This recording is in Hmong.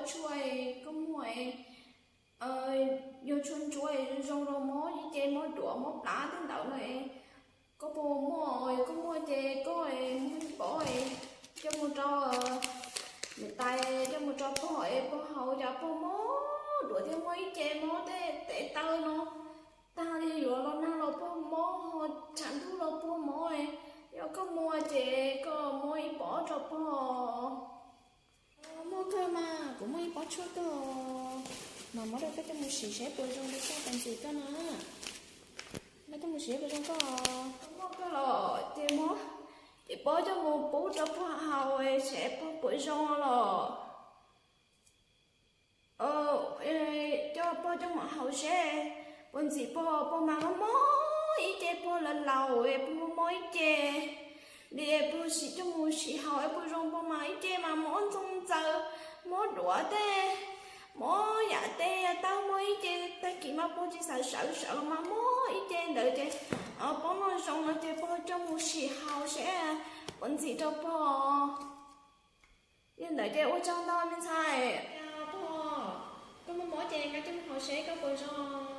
Tshuaj koj muag, yog tshuaj ntsuab zoo rau mob ib ce, mob duav mob plab tej ntawd no, koj puas muaj? Koj muaj ces koj muab ib pob coj mus rau niam tais, coj mus rau pog es pog haus, cas pog mob duav thiab mob ib ce, mob tej tes taw no tag li, yuav los nag los pog mob, ho tshav ntuj los pog mob. Yog koj muaj ces koj muab ib pob rau pog. Muaj kawg mas, kuv muaj ib pob tshuaj kawg, mas muab rau koj coj mus siv seb puas zoo rau koj, puas ntxim koj na. Koj coj mus siv puas zoo koj? Muaj kawg los ces muab ib pob coj mus pub rau pog haus seb pog puas zoo los. Coj pog coj mus haus seb puas ntxim pog. Pog mas mob mob ib ce, pog laus laus es pog mob mob ib ce li, pog sim coj mus sim haus es puas zoo. Pog mas ib ce mas mob ntxoog ntxaws, mob duav tej, mob yam tej taw, mob ib ce. Tag kis mas pog tsis xav sawv, sawv los mas mob ib ce ntawd ces pog noj zoo no ces pog coj mus sim haus seb puas ntxim rau pog. Yog ntawd ces ua tsaug ntau me ntxhais. Pog, koj muaj mob ces koj coj mus haus seb koj puas zoo.